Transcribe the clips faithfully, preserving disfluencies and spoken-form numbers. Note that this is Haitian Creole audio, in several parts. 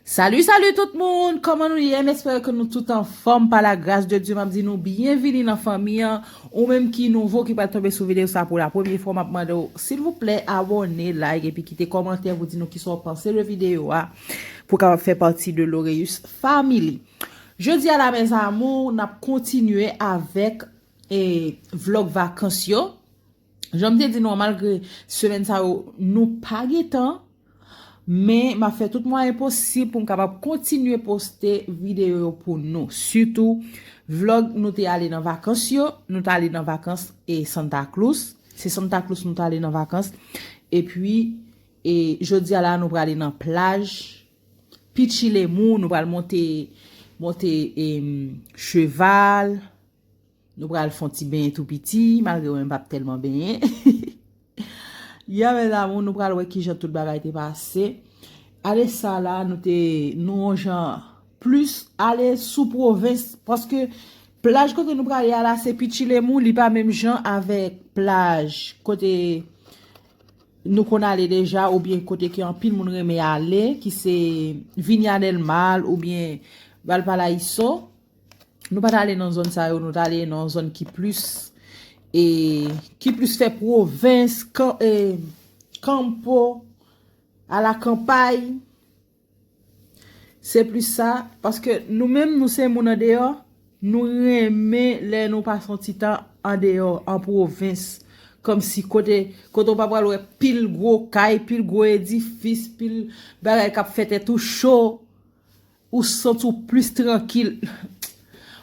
Salut, salut tout moun! Kòman nou ye? M espere ke nou tout anfòm. Pa la gras de Dye, m ap di nou byenvini nan fanmi an. Ou menm ki nouvo, ki pral tonbe sou videyo sa pou la premye fwa, m ap mande w, silvouplè, abòne, like, epi kite kòmantè pou di nou kisa w panse de videyo a, pou kapab fè pati de Loreus Family. Jodi a la, mes amours, n ap kontinye avèk, e, vlòg vakans yo. Jan m te di nou an, malgre semèn sa yo, nou pa gen tan, men m ap fè tout mwayen posib pou m kapab kontinye poste videyo yo pou nou. Sitou, vlòg nou te ale nan vakans yo, nou t ale nan vakans e Santa Cruz. Se Santa Cruz nou t ale nan vakans. Epi, e, jodi a la, nou prale nan plaj Pichilemu, nou pral monte, monte, em, cheval. Nou pral fè yon ti benyen tou piti, malgre mwen m p ap tèlman benyen. Ya, mes amours, nou pral wè kijan tout bagay te pase. Ale sa la, nou te, nou yon jan plis ale sou pwovens, paske plaj kote nou prale a la, se Pichilemu, li pa menm jan avèk plaj kote nou konn ale deja, oubyen kote ke anpil moun renmen ale, ki se Viña del Mar oubyen Valparaíso. Nou pa t ale nan zòn sa yo, nou t ale nan yon zòn ki plis, e, ki plis fè pwovens, kan-, e, campo, a la campagne. Se plis sa, paske nou menm, nou se moun andeyò, nou renmen lè nou pase yon ti tan andeyò, an pwovens. Kòmsi kote, kote w pa pral wè pil gwo kay, pil gwo edifis, pil bagay k ap fè tèt ou cho. Ou santi w plis trankil.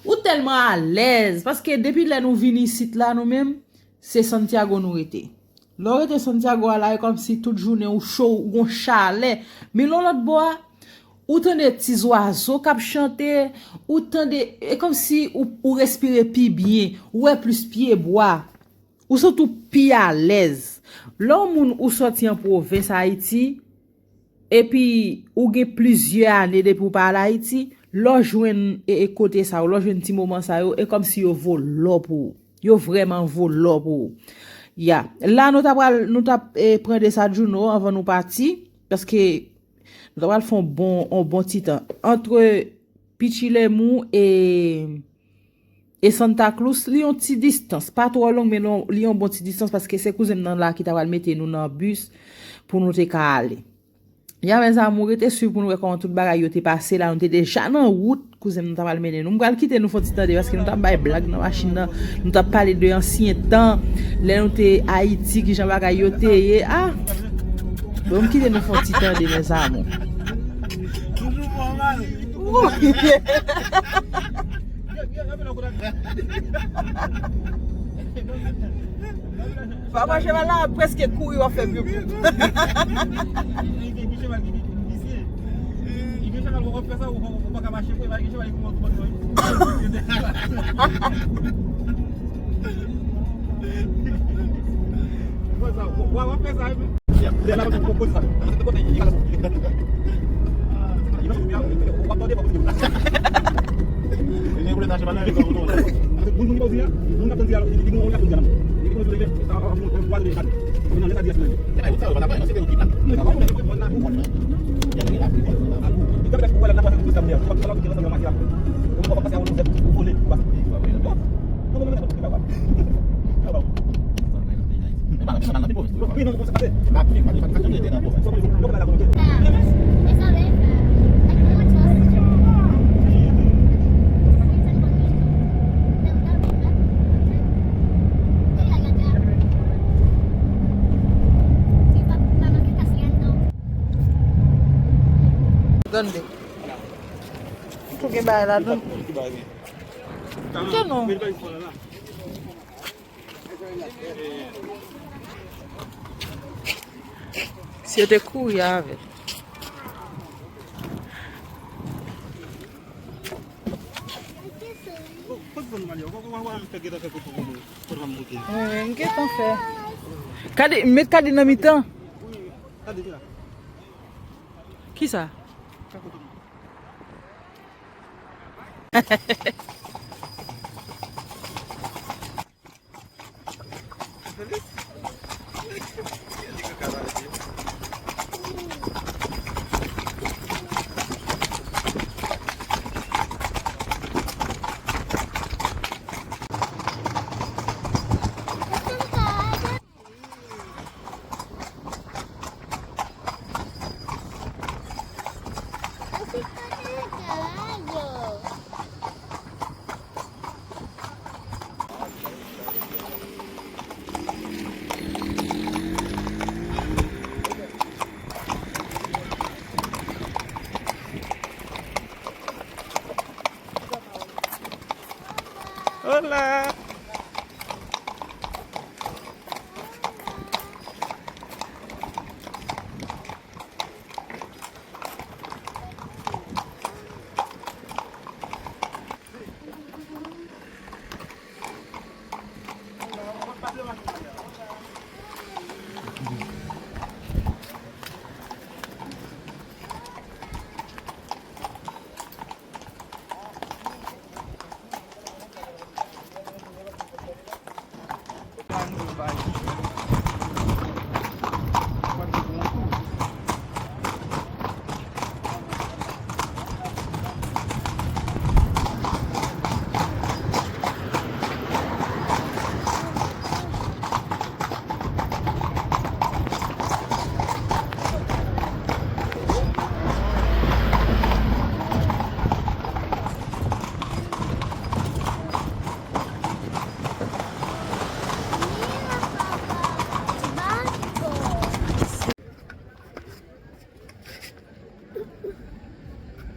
Ou tèlman alèz, paske depi lè nou vin isit la, nou menm, se Santiago nou rete. Lè w rete Santiago a la, e kòmsi tout jounen ou cho, ou gon chalè. Men lè w lòt bò a, ou tande ti zwazo k ap chante, ou tande, e kòmsi ou, ou respire pi byen, ou wè plis pyebwa. Ou santi w pi alèz. Lè yon moun ou sòti an pwovens Ayiti, epi ou gen plizyè ane depi w pa al Ayiti, lè w jwenn, e, e, kote sa yo, lè w jwenn ti moman sa yo, e kòmsi yo vo lò pou ou. Yo vrèman vo lò pou ou. Ya. La, nou ta pral, nou t ap, e, pran desèdjouno anvan nou pati, paske nou ta pral fè yon bon, yon bon ti tan. Antre Pichilemu e, e Santa Cruz, li yon ti distans. Pa twò long, men li yon, li yon bon ti distans, paske se kouzen m nan la ki ta pral mete nou nan bis pou nou te ka ale. Ya, mes amours, rete swiv pou nou wè kòman tout bagay yo te pase la. Nou te deja nan wout, kouzen m nan ta pral mennen nou. M pral kite nou fè yon ti tande, paske nou t ap bay blag nan machin nan. Nou t ap pale de ansyen tan, lè nou te Ayiti, kijan bagay yo te ye. Ah! Bon, m kite nou fè yon ti tande, mes amours. Papa cheval la prèske kouri, w ap fè pye pou. Tande. Pou gen bagay ladan. Koute non. Si yo te kouri avè l. Wi, wi, m gentan fè. Kadi, met kadi nan mitan. Kisa? La.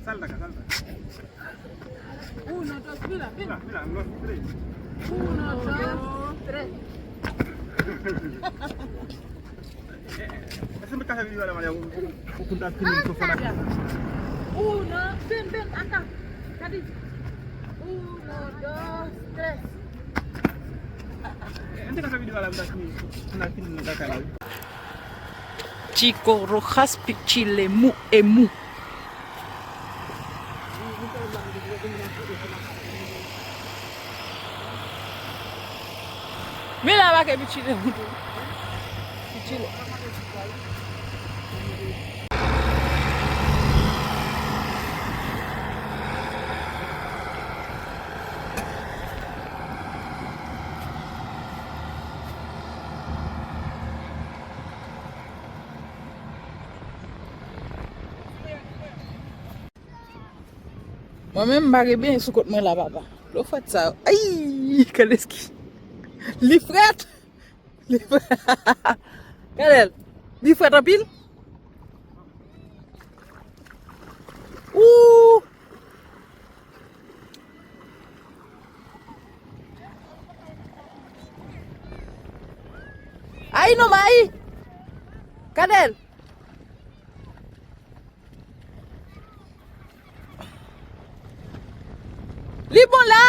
Salta acá, salta. Uno, dos, mira, ven. Mira, mira, los tres. Uno, dos, tres. Ese me cae video a la María. Uno, ven, ven acá. Cadí. Uno, dos, tres. Ese me cae video a la María. Una fin de la cara. Chico Rojas, Pichilemu, Emu. Men la make Pichilemu tou. Pichile. Mwen menm, m pa gen benyen sou kont mwen la, papa. Dlo frèt sa yo. Ay, gade ski. Li frèt. Li frèt. Gade l. Li frèt anpil. Ooh. Ay non, mayi. Gade l. Li bon la.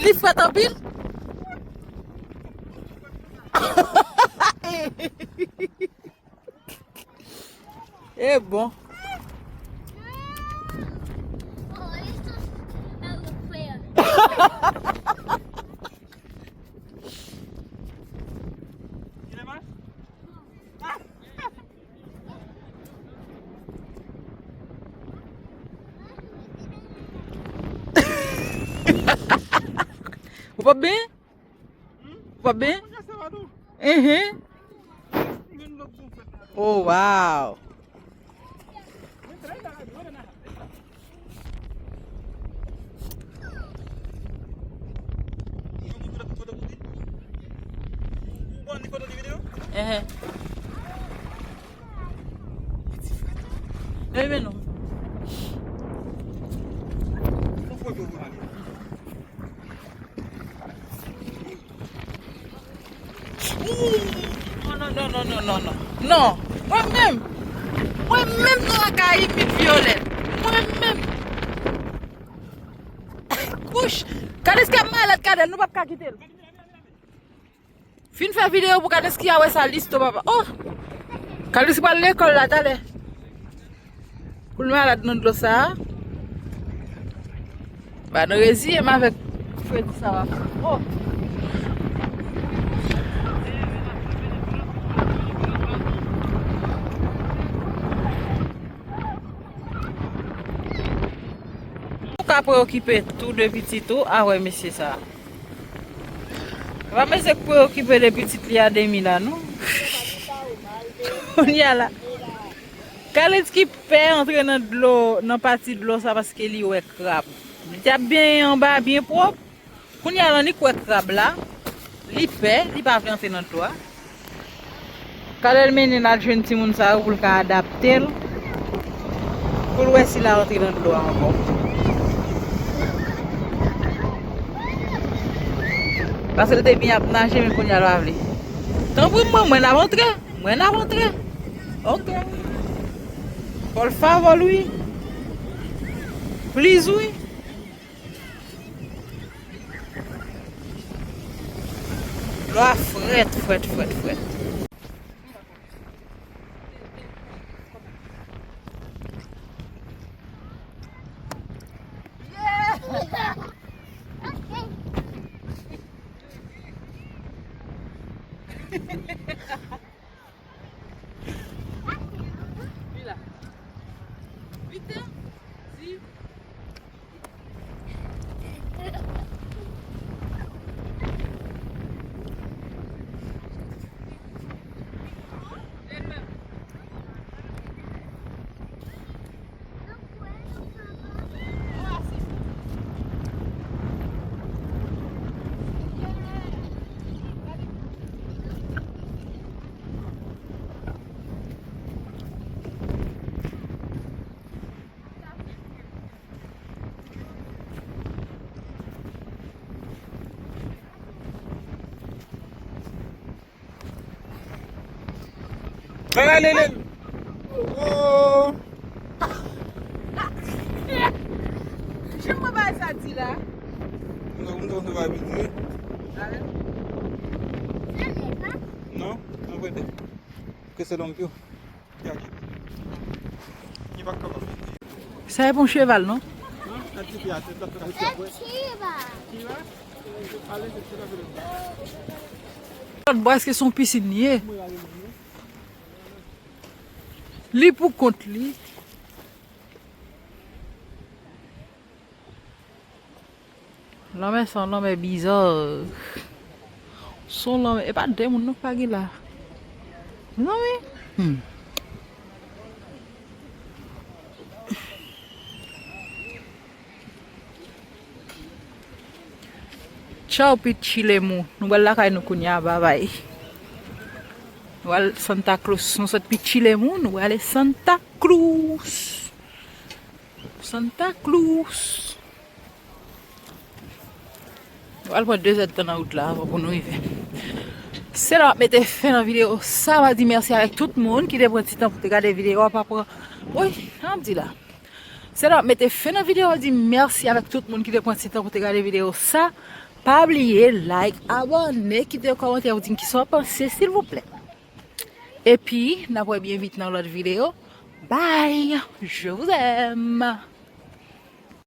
Li frèt anpil. E bon. Ou p ap benyen? Ou p ap benyen? Mhm. Oh, wow. Ehe. Leve non. Non, non, non, non, non, non, non. Non. Mwen menm. Mwen menm nan Lakayip, Mit Vyolèt. Mwen menm. Wouch. Gade ski ap malad, gade l, nou p ap ka kite l. Fin fè videyo pou Kadeski a wè sa Listo papa. Oh! Kadeski pral lekòl la talè. Pou l malad nan dlo sa a. Ba nou reziye m avèk fredi sa w ap fè. Oh! Ou ka preokipe tou de pitit ou a wè mesye sa a. Pa mesye k preokipe de pitit li a demi la, non. Kounye a la. Kalens ki pè antre nan dlo, nan pati dlo sa paske li wè krab. Li t ap benyen anba byen pwòp. Kounye a l annik wè krab la. Li pè, li pa vle antre nan dlo a. Kalens mennen l al jwenn timoun sa yo pou l ka adapte l. Pou l wè si l a antre nan dlo a ankò. Paske l te byen ap naje, men kounye a l pa vle. Tanpri, mwen, mwen n ap antre. Mwen n ap antre. Ok. Por favor, wi. Please, wi. Dlo a frèt, frèt, frèt, frèt. Vin la. Vite. Di. Bay ale, lè. Oh. Jan mwen bay sa di la. M ta, m ta, m ta bay piti. Non, non, prete. Ke se lonm pyo. Gade. Li pa kapab. Sa e pa yon cheval, non? Lòt bò, èske se yon pisin li ye? Li pou kont li. Lanmè sa yon lanmè biza. Se yon lanmè, e pa de moun non k pa gen la. Mezanmi. Hmm. Tchaw, Pichilemu. Nou pral lakay nou kounye a, babay. Nou pral Santa Cruz. Nou sot Pichilemu, nou prale Santa Cruz. Santa Cruz. Nou pral pran de zèdtan nan wout la avan pou nou rive. Se la m ap mete fen nan videyo sa. M ap di mèsi avèk tout moun ki te pran ti tan pou te gade videyo a. Pa pran, woy, sa m ap di la. Se la m ap mete fen nan videyo a. Di mèsi avèk tout moun ki te pran ti tan pou te gade videyo sa. Pa bliye like, abòne, kite yon kòmantè pou di m kisa w panse, silvouplè. Epi, n ap wè byen vit nan lòt videyo. Bye! Je vous aime!